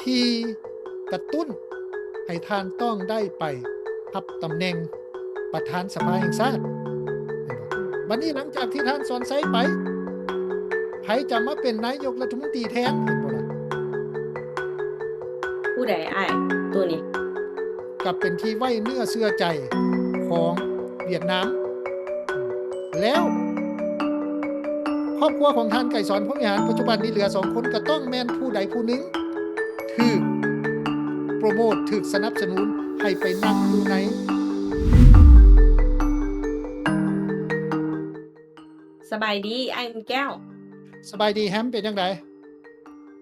ທີ່ກະຕຸ້ນໃຫ້ທ່ານຕ້ອງໄດ້ໄປຮັບຕຳແໜ່ງປະທານສະພາແຫ່ງຊາດ. ບັດນີ້ຫຼັງຈາກທີ່ທ່ານສອນໄຊໄປ ໃຜຈະມາເປັນນາຍົກລັດຖະມົນຕີແທນ ເຫັນບໍ່ລະ? ຜູ້ໃດອ້າຍ? ໂຕນີ້ ກໍເປັນທີ່ໄວ້ເນື້ອເຊື່ອໃຈຂອງຫວຽດນາມ. ແລ້ວຄອບຄົວຂອງທ່ານໄກສອນ ພົມວິຫານ ປັດຈຸບັນນີ້ເຫຼືອສອງຄົນ ກໍຕ້ອງແມ່ນຜູ້ໃດຜູ້ໜຶ່ງຖືກໂປຣໂມດ ຖືກສະໜັບສະໜູນໃຫ້ໄປນັ່ງຢູ່ໃນ ສະບາຍດີອ້າຍອຸ່ນແກ້ວ. ສະບາຍດີແຮມ ເປັນຈັ່ງໃດ?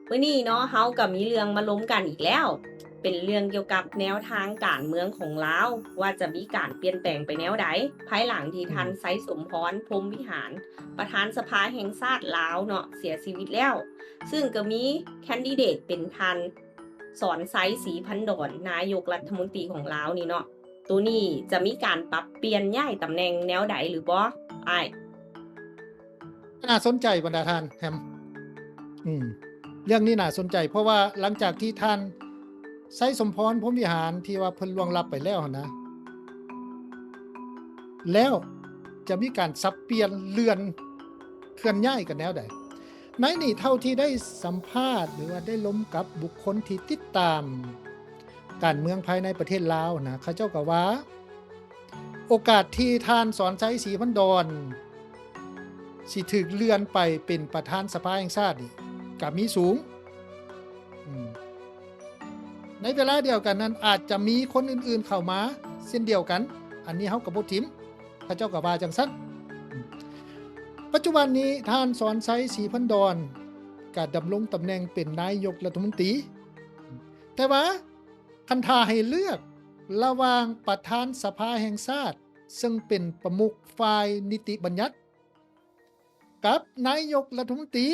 ມື້ນີ້ເນາະ ເຮົາກໍມີເລື່ອງມາລົມກັນອີກແລ້ວ ເປັນເລື່ອງກ່ຽວກັບແນວທາງການເມືອງຂອງລາວ ວ່າຈະມີການປ່ຽນແປງໄປແນວໃດ ພາຍຫຼັງທີ່ທ່ານ ອືມ ໄຊສົມພອນ ພົມວິຫານ ປະທານສະພາແຫ່ງຊາດລາວເນາະ ເສຍຊີວິດແລ້ວ, ຊຶ່ງກໍມີແຄນດິເດດເປັນທ່ານ ສອນໄຊ ສີພັນດອນ ນາຍົກລັດຖະມົນຕີຂອງລາວນີ້ເນາະ. ໂຕນີ້ຈະມີການປັບປ່ຽນຍ້າຍຕຳແໜ່ງແນວໃດຫຼືບໍ່ອ້າຍ? ໜ້າສົນໃຈບັນດາທ່ານແຮມ. ອືມ ເລື່ອງນີ້ໜ້າສົນໃຈ ເພາະວ່າຫຼັງຈາກທີ່ທ່ານ ໄຊສົມພອນ ພົມວິຫານ ທີ່ວ່າເພິ່ນລ່ວງລັບໄປແລ້ວຫັ້ນນະ ແລ້ວຈະມີການສັບປ່ຽນ ເລື່ອນ ເຄື່ອນຍ້າຍກັນແນວໃດ? ໃນນີ້ເທົ່າທີ່ໄດ້ສຳພາດ ຫຼືວ່າໄດ້ລົມກັບບຸກຄົນທີ່ຕິດຕາມ ການເມືອງພາຍໃນປະເທດລາວນະ ເຂົາເຈົ້າກໍວ່າ ໂອກາດທີ່ທ່ານ ສອນໄຊ ສີພັນດອນ ຊິຖືກເລື່ອນໄປເປັນປະທານສະພາແຫ່ງຊາດນີ້ ກໍມີສູງ. ອືມ ໃນເວລາດຽວກັນນັ້ນ ອາດຈະມີຄົນອື່ນໆເຂົ້າມາເຊັ່ນດຽວກັນ, ອັນນີ້ເຮົາກໍບໍ່ຖິ້ມ, ເຂົາເຈົ້າກໍວ່າຈັ່ງຊັ້ນ. ອືມ ປັດຈຸບັນນີ້ ທ່ານ ສອນໄຊ ສີພັນດອນ ກໍດຳລົງຕຳແໜ່ງເປັນນາຍົກລັດຖະມົນຕີ, ແຕ່ວ່າ ຄັນຖ້າໃຫ້ເລືອກລະຫວ່າງປະທານສະພາແຫ່ງຊາດ ເຊິ່ງເປັນປະມຸກຝ່າຍນິຕິບັນຍັດ ກັບນາຍົກລັດຖະມົນຕີ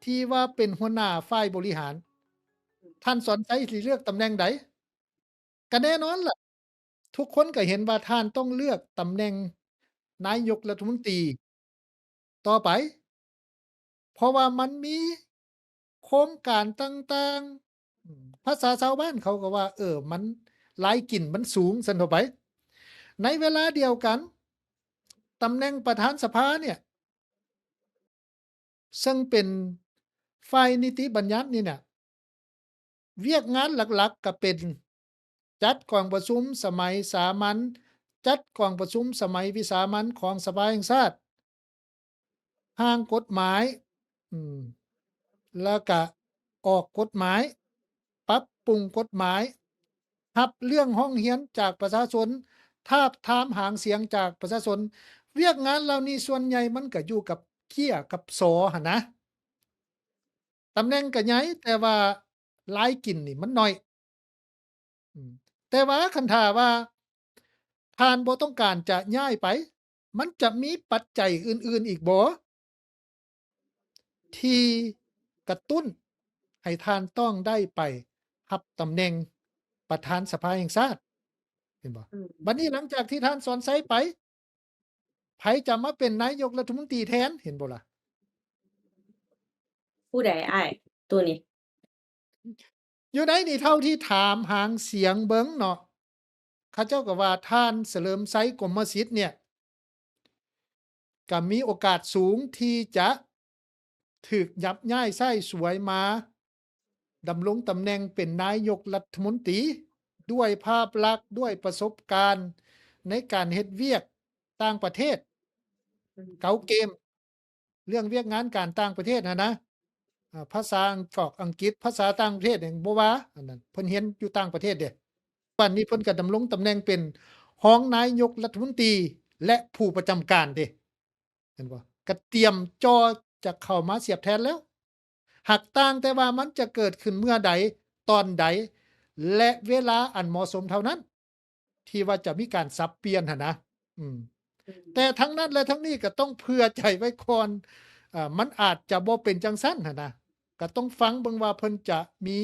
ທີ່ວ່າເປັນຫົວໜ້າຝ່າຍບໍລິຫານ, ທ່ານສອນໄຊຊິເລືອກຕຳແໜ່ງໃດ? ກະແນ່ນອນລະ ທຸກຄົນກະເຫັນວ່າທ່ານຕ້ອງເລືອກຕຳແໜ່ງນາຍົກລັດຖະມົນຕີຕໍ່ໄປ ເພາະວ່າມັນມີໂຄງການຕ່າງໆ ອາ ພາສາຊາວບ້ານເຂົາກໍວ່າ ເອີ ມັນລາຍກິນມັນສູງ ຊັ້ນເທົ່າໄປ. ໃນເວລາດຽວກັນ ຕຳແໜ່ງປະທານສະພາເນ່ຍ ເຊິ່ງເປັນຝ່າຍນິຕິບັນຍັດນີ້ນະ ວຽກງານຫຼັກໆກໍເປັນ ຈັດກອງປະຊຸມສະໄໝສາມັນ, ຈັດກອງປະຊຸມສະໄໝວິສາມັນຂອງສະພາແຫ່ງຊາດ, ຮ່າງກົດໝາຍ, ອືມ, ແລ້ວກະອອກກົດໝາຍ, ປັບປຸງກົດໝາຍ, ຮັບເລື່ອງຮ້ອງຮຽນຈາກປະຊາຊົນ, ທາບທາມຫາງສຽງຈາກປະຊາຊົນ. ວຽກງານເຫຼົ່ານີ້ສ່ວນໃຫຍ່ມັນກະຢູ່ກັບເກ້ຍກັບສໍຫັ້ນນະ. ຕຳແໜ່ງກະໃຫຍ່ ແຕ່ວ່າລາຍກິນນີ້ມັນໜ້ອຍ. ອືມ ແຕ່ວ່າຄັນຖ້າວ່າທ່ານບໍ່ຕ້ອງການຈະຍ້າຍໄປ, ມັນຈະມີປັດໄຈອື່ນໆອີກບໍ່ ທີ່ກະຕຸ້ນໃຫ້ທ່ານຕ້ອງໄດ້ໄປຮັບຕຳແໜ່ງປະທານສະພາແຫ່ງຊາດ? ເຫັນບໍ່? ອືມ ບັດນີ້ຫຼັງຈາກທີ່ທ່ານສອນໄຊໄປ ໃຜຈະມາເປັນນາຍົກລັດຖະມົນຕີແທນ ເຫັນບໍ່ລະ? ຜູ້ໃດອ້າຍ ໂຕນີ້? ຢູ່ໃນນີ້ເທົ່າທີ່ຖາມຫາງສຽງເບິ່ງເນາະ ເຂົາເຈົ້າກໍວ່າທ່ານສະເຫຼີມໄຊ ກົມມະສິດເນ່ຍ ກໍມີໂອກາດສູງທີ່ຈະຖືກຍັບຍ້າຍໃຊ້ສວຍມາ ດຳລົງຕຳແໜ່ງເປັນນາຍົກລັດຖະມົນຕີ ດ້ວຍພາບລັກ ດ້ວຍປະສົບການໃນການເຮັດວຽກຕ່າງປະເທດ ເກົ່າເກມ ເລື່ອງວຽກງານການຕ່າງປະເທດຫັ້ນນະ ອາ ພາສາອັງ ອອກອັງກິດ ພາສາຕ່າງປະເທດຫຍັງບໍ່ວ່າ ອັນນັ້ນເພິ່ນຮຽນຢູ່ຕ່າງປະເທດເດ້. ປັດຈຸບັນນີ້ເພິ່ນກໍດຳລົງຕຳແໜ່ງເປັນຮອງນາຍົກລັດຖະມົນຕີ ແລະ ຜູ້ປະຈຳການເດ້ ເຫັນບໍ່? ກໍຕຽມຈ່ອຈະເຂົ້າມາສຽບແທນແລ້ວ. ຫາກຕ່າງແຕ່ວ່າມັນຈະເກີດຂຶ້ນເມື່ອໃດ ຕອນໃດ ແລະ ເວລາອັນເໝາະສົມເທົ່ານັ້ນ ທີ່ວ່າຈະມີການສັບປ່ຽນຫັ້ນນະ. ອືມ ອືມ ແຕ່ທັງນັ້ນ ແລະ ທັງນີ້ກໍຕ້ອງເຜື່ອໃຈໄວ້ກ່ອນ ອາ ມັນອາດຈະບໍ່ເປັນຈັ່ງຊັ້ນຫັ້ນນະ. ກໍຕ້ອງຟັງເບິ່ງວ່າເພິ່ນຈະມີ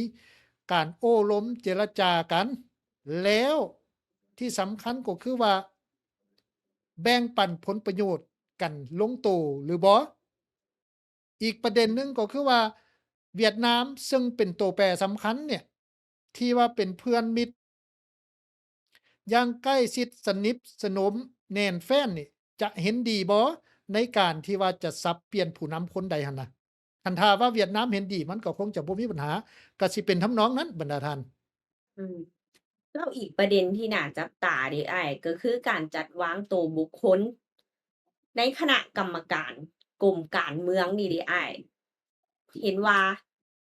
ການໂອ້ລົມເຈລະຈາກັນ ແລ້ວທີ່ສຳຄັນກໍຄືວ່າ ແບ່ງປັນຜົນປະໂຫຍດກັນລົງໂຕຫຼືບໍ່? ອີກປະເດັນໜຶ່ງກໍຄືວ່າ ຫວຽດນາມເຊິ່ງເປັນໂຕແປສຳຄັນເນ່ຍ ທີ່ວ່າເປັນເພື່ອນມິດຢ່າງໃກ້ຊິດສະໜິດສະໜົມແໜ້ນແຟ້ນນີ້ ຈະເຫັນດີບໍ່ໃນການທີ່ວ່າຈະສັບປ່ຽນຜູ້ນຳຄົນໃດຫັ້ນນະ? ຄັນຖ້າວ່າຫວຽດນາມເຫັນດີ ມັນກໍຄົງຈະບໍ່ມີບັນຫາ ກໍຊິເປັນທຳນອງນັ້ນ ບັນດາທ່ານ. ອືມ ແລ້ວອີກປະເດັນທີ່ໜ້າຈັບຕາເດ້ອ້າຍ ກໍຄືການຈັດວາງໂຕບຸກຄົນໃນຄະນະກຳມະການກົມການເມືອງນີ້ເດ້ອ້າຍ. ເຫັນວ່າ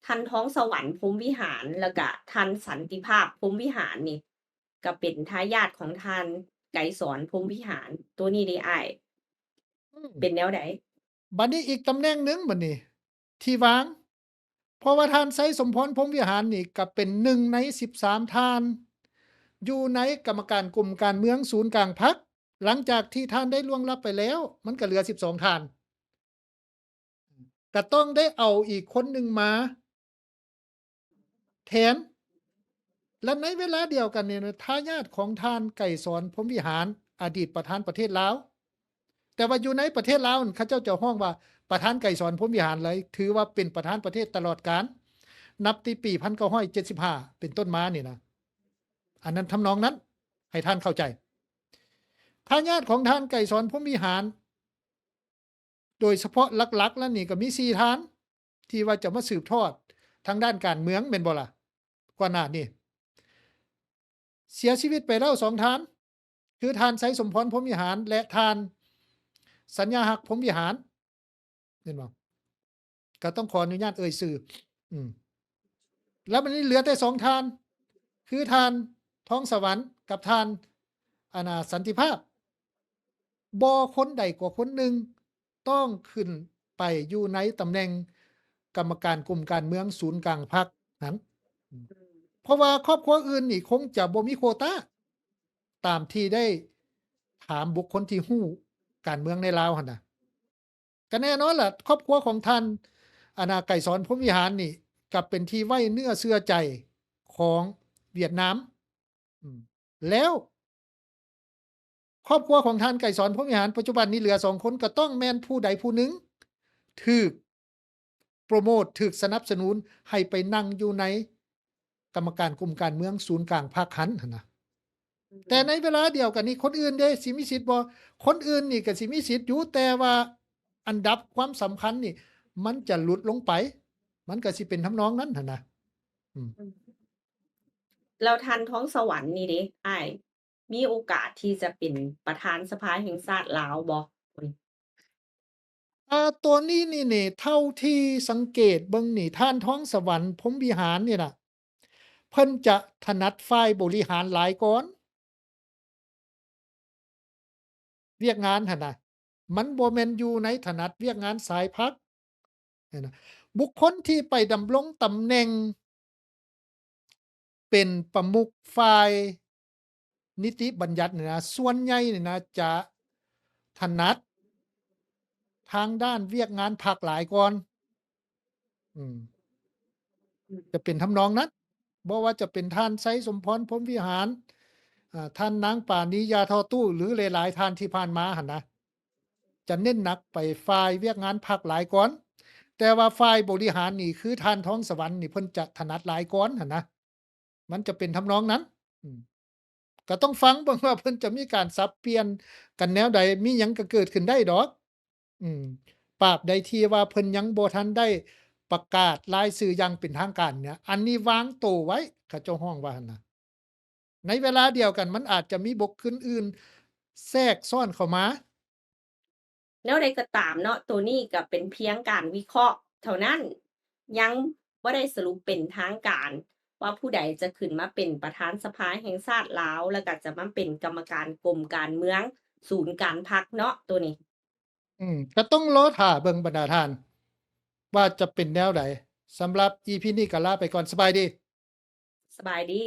ທ່ານທອງສະຫວັນ ພົມວິຫານ ແລ້ວກະທ່ານສັນຕິພາບ ພົມວິຫານນີ້ ກໍເປັນທາຍາດຂອງທ່ານໄກສອນ ພົມວິຫານ ໂຕນີ້ເດ້ອ້າຍ. ອືມ ເປັນແນວໃດ? ບັດນີ້ອີກຕຳແໜ່ງໜຶ່ງບັດນີ້ທີ່ວາງ ເພາະວ່າທ່ານໄຊສົມພອນ ພົມວິຫານນີ້ກໍເປັນໜຶ່ງໃນສິບສາມທ່ານ ຢູ່ໃນກຳມະການກົມການເມືອງສູນກາງພັກ. ຫຼັງຈາກທີ່ທ່ານໄດ້ລ່ວງລັບໄປແລ້ວ ມັນກໍເຫຼືອສິບສອງທ່ານ ກໍຕ້ອງໄດ້ເອົາອີກຄົນໜຶ່ງມາແທນ ແລະ ໃນເວລາດຽວກັນນີ້ນະ ທາຍາດຂອງທ່ານໄກສອນ ພົມວິຫານ ອະດີດປະທານປະເທດລາວ ແຕ່ວ່າຢູ່ໃນປະເທດລາວນັ້ນ ເຂົາເຈົ້າຈະຮ້ອງວ່າປະທານໄກສອນ ພົມວິຫານເລີຍ ຖືວ່າເປັນປະທານປະເທດຕະຫຼອດການ ນັບແຕ່ປີພັນເກົ້າຮ້ອຍເຈັດສິບຫ້າເປັນຕົ້ນມານີ້ນະ. ອັນນັ້ນທຳນອງນັ້ນ ໃຫ້ທ່ານເຂົ້າໃຈ. ທາຍາດຂອງທ່ານໄກສອນ ພົມວິຫານ ໂດຍສະເພາະຫຼັກໆແລ້ວນີ້ກໍມີສີ່ທ່ານ ທີ່ວ່າຈະມາສືບທອດທາງດ້ານການເມືອງ ແມ່ນບໍ່ລະ? ກ່ອນໜ້ານີ້ເສຍຊີວິດໄປແລ້ວສອງທ່ານ ຄືທ່ານໄຊສົມພອນ ພົມວິຫານ ແລະ ທ່ານສັນຍາຮັກ ພົມວິຫານ ແມ່ນບໍ່? ກໍຕ້ອງຂໍອະນຸຍາດເອີ່ຍຊື່. ອືມ ແລ້ວບັດນີ້ເຫຼືອແຕ່ສອງທ່ານ ຄືທ່ານທອງສະຫວັນກັບທ່ານ ອັນນ່າ ສັນຕິພາບ. ບໍ່ຄົນໃດກໍຄົນໜຶ່ງຕ້ອງຂຶ້ນໄປຢູ່ໃນຕຳແໜ່ງກຳມະການກົມການເມືອງສູນກາງພັກນັ້ນ ເພາະວ່າຄອບຄົວອື່ນນີ້ຄົງຈະບໍ່ມີໂຄຕາ ຕາມທີ່ໄດ້ຖາມບຸກຄົນທີ່ຮູ້ການເມືອງໃນລາວຫັ້ນນະ. ກໍແນ່ນອນລະ ຄອບຄົວຂອງທ່ານ ອັນນ່າ ໄກສອນ ພົມວິຫານນີ້ ກໍເປັນທີ່ໄວ້ເນື້ອເຊື່ອໃຈຂອງຫວຽດນາມ. ອືມ ແລ້ວຄອບຄົວຂອງທ່ານໄກສອນ ພົມວິຫານ ປັດຈຸບັນນີ້ເຫຼືອສອງຄົນ ກໍຕ້ອງແມ່ນຜູ້ໃດຜູ້ໜຶ່ງຖືກໂປຣໂມດ ຖືກສະໜັບສະໜູນໃຫ້ໄປນັ່ງຢູ່ໃນກຳມະການກົມການເມືອງສູນກາງພັກຫັ້ນຫັ້ນນະ. ແຕ່ໃນເວລາດຽວກັນນີ້ ຄົນອື່ນເດ ຊິມີສິດບໍ່? ຄົນອື່ນນີ້ກໍຊິມີສິດຢູ່ ແຕ່ວ່າອັນດັບຄວາມສຳຄັນນີ້ ມັນຈະຫຼຸດລົງໄປ ມັນກໍຊິເປັນທຳນອງນັ້ນຫັ້ນນະ. ອືມ ອືມ ແລ້ວທ່ານທອງສະຫວັນນີ້ເດ ອ້າຍ ມີໂອກາດທີ່ຈະເປັນປະທານສະພາແຫ່ງຊາດລາວບໍ່? ເອີ ຕົວນີ້ນີ້ ນີ້ ເທົ່າທີ່ສັງເກດເບິ່ງນີ້ ທ່ານທອງສະຫວັນ ພົມວິຫານນີ້ນະ ເພິ່ນຈະຖະໜັດຝ່າຍບໍລິຫານຫຼາຍກ່ອນ ວຽກງານຫັ້ນນະ ມັນບໍ່ແມ່ນຢູ່ໃນຖະໜັດວຽກງານສາຍພັກຫັ້ນນະ. ບຸກຄົນທີ່ໄປດຳລົງຕຳແໜ່ງ ເປັນປະມຸກຝ່າຍນິຕິບັນຍັດນີ້ນະ ສ່ວນໃຫຍ່ນີ້ນະ ຈະຖະໜັດທາງດ້ານວຽກງານພັກຫຼາຍກ່ອນ. ອືມ ຈະເປັນທຳນອງນັ້ນ ບໍ່ວ່າຈະເປັນທ່ານໄຊສົມພອນ ພົມວິຫານ ອາ ທ່ານນາງປານີ ຢາທໍ່ຕູ້ ຫຼື ຫຼາຍໆທ່ານທີ່ຜ່ານມາຫັ້ນນະ ຈະເນັ້ນໜັກໄປຝ່າຍວຽກງານພັກຫຼາຍກ່ອນ, ແຕ່ວ່າຝ່າຍບໍລິຫານນີ້ ຄືທ່ານທອງສະຫວັນນີ້ ເພິ່ນຈະຖະໜັດຫຼາຍກ່ອນຫັ້ນນະ. ມັນຈະເປັນທຳນອງນັ້ນ. ອືມ ກໍຕ້ອງຟັງເບິ່ງວ່າເພິ່ນຈະມີການສັບປ່ຽນກັນແນວໃດ, ມີຫຍັງກໍເກີດຂຶ້ນໄດ້ດອກ. ອືມ ຕາບໃດທີ່ວ່າເພິ່ນຍັງບໍ່ທັນໄດ້ປະກາດລາຍຊື່ຢ່າງເປັນທາງການເນຍ, ອັນນີ້ວາງໂຕໄວ້ ເຂົາເຈົ້າຮ້ອງວ່າຫັ້ນນະ. ໃນເວລາດຽວກັນ ມັນອາດຈະມີບຸກຄົນອື່ນແຊກຊ້ອນເຂົ້າມາ. ແນວໃດກໍຕາມເນາະ, ໂຕນີ້ກໍເປັນພຽງການວິເຄາະເທົ່ານັ້ນ, ຍັງບໍ່ໄດ້ສະຫຼຸບເປັນທາງການວ່າຜູ້ໃດຈະຂຶ້ນມາເປັນປະທານສະພາແຫ່ງຊາດລາວ ແລ້ວກໍຈະມາເປັນກຳມະການກົມການເມືອງສູນກາງພັກເນາະ ໂຕນີ້. ອືມ ກໍຕ້ອງລໍຖ້າເບິ່ງບັນດາທ່ານ ວ່າຈະເປັນແນວໃດ. ສຳລັບອີພີນີ້ກໍລາໄປກ່ອນ. ສະບາຍດີ. ສະບາຍດີ.